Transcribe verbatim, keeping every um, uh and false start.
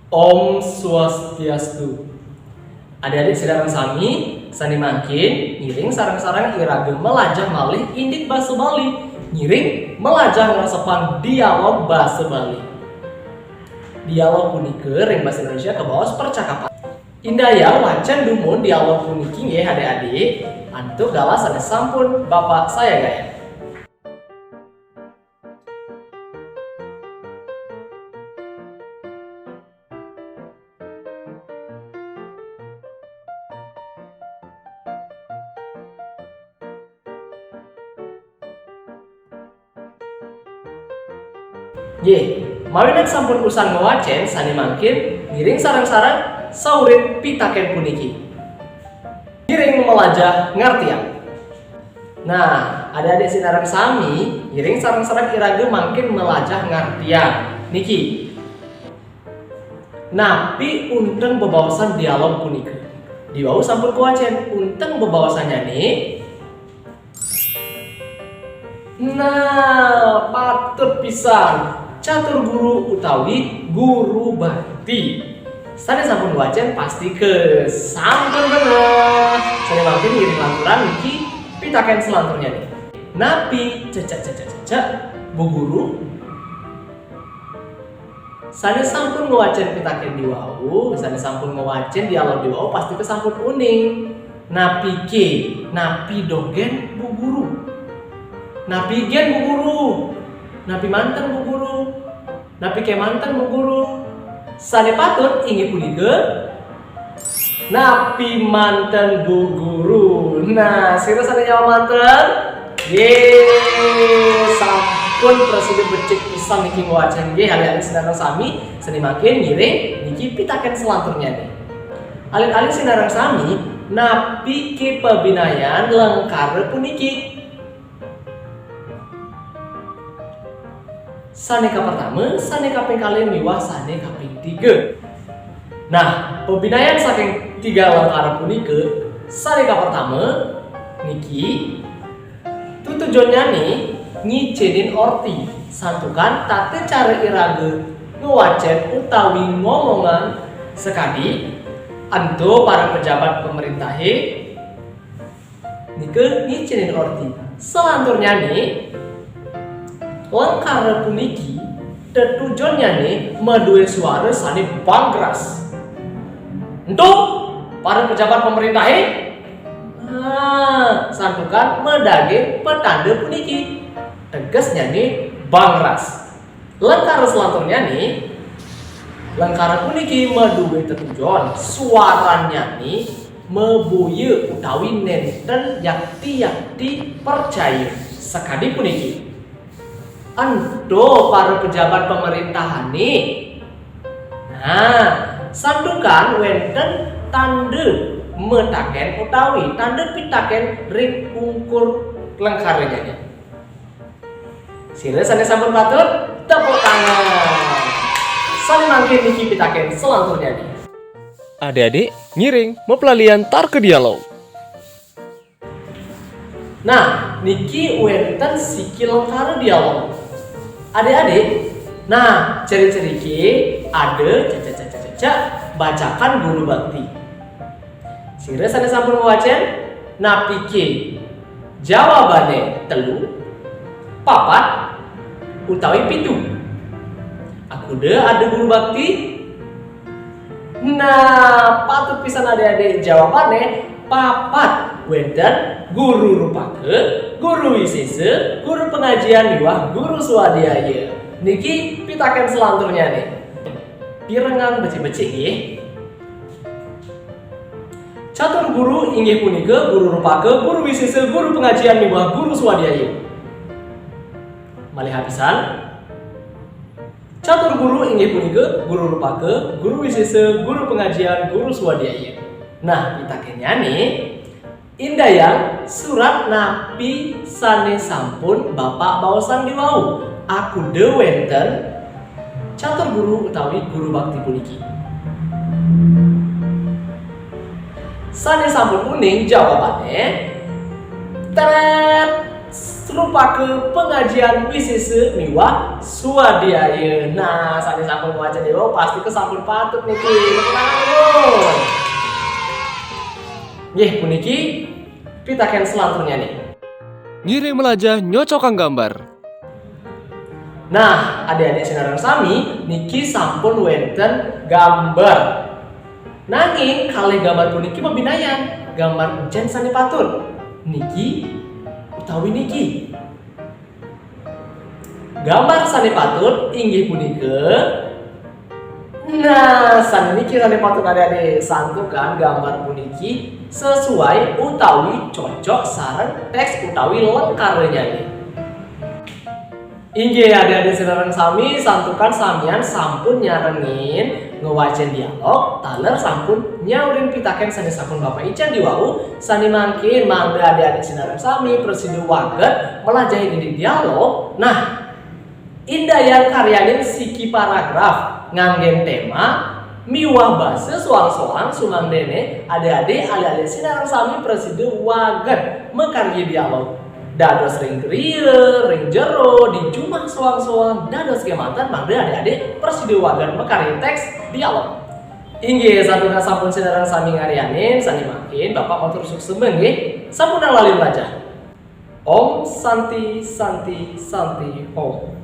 Om Swastiastu. Adik-adik sinareng sami, sane mangkin ngiring sareng-sareng iraga malajah malih indik basa Bali. Ngiring malajah ngresepang dialog basa Bali. Dialog punika ring basa Indonesia kabaos percakapan. Indayang wacen dumun dialog puniki nggih adik-adik, antuk galah sane sampun Bapak sayagayang. Nggih, mawinan sampun usan ngwacen sane mangkin, ngiring sareng-sareng saurin pitaken puniki. Ngiring malajah ngartiang. Nah, adik-adik sinareng sami, ngiring sareng-sareng iraga mangkin malajah ngartiang. Niki. Napi unteng bebaosan dialog punika? Diwau sampun kawacen, unteng bebaosannyane. Nah, patut pisan. Catur guru utawi guru bakti. Sane sampun wacen pasti ke sampun bener. Sane mangkin ngiring lanturang niki pitaken selanturnyane. Napi cecek cecek cecek Bu Guru? Sane sampun ngwacen pitaken diwau, sane sampun ngwacen dialog diwau, pasti ke sampun uning. Napike, napi dogen Bu Guru? Napi gen Bu Guru? Napi manten Bu Guru? Napi kemanten Bu Guru? Sane patut inggih punika, napi manten Bu Guru? Nah, sira sane nyawab manten? Yeay, sampun prasida becik pisan niki ngwacen nggih, adik-adik sinareng sami, sane mangkin ngiring niki pitaken selanturnyane. Alit-alit sinareng sami, napi ke pabinayan lengkara puniki? Sane kapertama, sane kaping kalih miwah sane kaping tiga. Nah, pabinayan saking tiga lengkara punika, sane kapertama niki tutujonnyane ngicenin orti, santukan tata cara iraga ngwacen utawi ngomongan sakadi ento para pejabat pamrentahe nika ngicenin orti. Salanturnyane, lengkara puniki tetujonnyane madue suara sane bangras. Ento para pejabat pamrentahe, nah, santukan madaging patanda puniki. Tegesnyane bangras. Lengkara salanturnyane, lengkara puniki madue tetujon suarannyane maboya utawi nenten yakti-yakti percaya. Sakadi puniki, ento para pejabat pamarentahane. Nah, santukan wenten tanda mataken utawi tanda pitaken ring ungkur lengkaranyane. Sira sane sampun patut, tepuk tangan. Sane mangkin niki pitaken salanturnyane. Adik-adik, ngiring, maplalian tarka dialog. Nah, niki wenten siki lengkara dialog. Adik-adik, nah, ciri-cirike ada cecek, cecek, cecek, bacakan guru bakti. Sira sane sampun ngwacen, napike jawabane telu, papat, utawi pitu? Akuda ada guru bakti? Nah, patut pisan adik-adik jawabane papat. Wenten guru rupaka, guru wisesa, guru pangajian miwah guru swadhyaya. Niki pitaken salanturnyane. Pirengang becik-becik nggih. Catur guru inggih punika guru rupaka, guru wisesa, guru pangajian miwah guru swadhyaya. Malih apisan, catur guru inggih punika guru rupaka, guru wisesa, guru pangajian, guru swadhyaya. Nah, pitakennyane, indayang surat napi sane sampun Bapak baosang diwau. Akuda wenten catur guru utawi guru bakti puniki. Sane sampun uning jawabane, teret! Rupake pengajian wisise miwah swadhyaya. Nah, sane sampun maca dewa pasti kesampun patut niki. Tepuk tangan dulu. Nggih, puniki pitaken selanturnya nih. Ngiring melajah nyocokang gambar. Nah, adik-adik sinareng sami niki sampun wenten gambar. Nanging kalih gambar puniki mabinayan, gambar jen sane patut. Niki utawi niki. Gambar sane patut inggih punika. Nah, sane niki sane patut adik-adik santukan gambar puniki sesuai utawi cocok sareng teks utawi lengkaranya. Inggih adik-adik sinareng sami santukan samian sampun nyarengin ngwacen dialog taler sampun nyaurin pitaken sane sampun Bapak ican diwau, sane mangkin mangda adik-adik sinareng sami prasida waget melajahi didik dialog. Nah, indayang karyanin siki paragraf nganggen tema miwah basa soang-soang sumangdene adik-adik alit-alit sinareng sami prasida waget makarya dialog. Dados ring griya, ring jero, di jumah soang-soang, dados kemanten mangda adik-adik prasida waget makarya teks dialog. Inggih, santukan sampun sinareng sami ngaryanin, sane mangkin Bapak matur suksma nggih. Sampunang lali mlajah. Om Santi Santi Santi Om.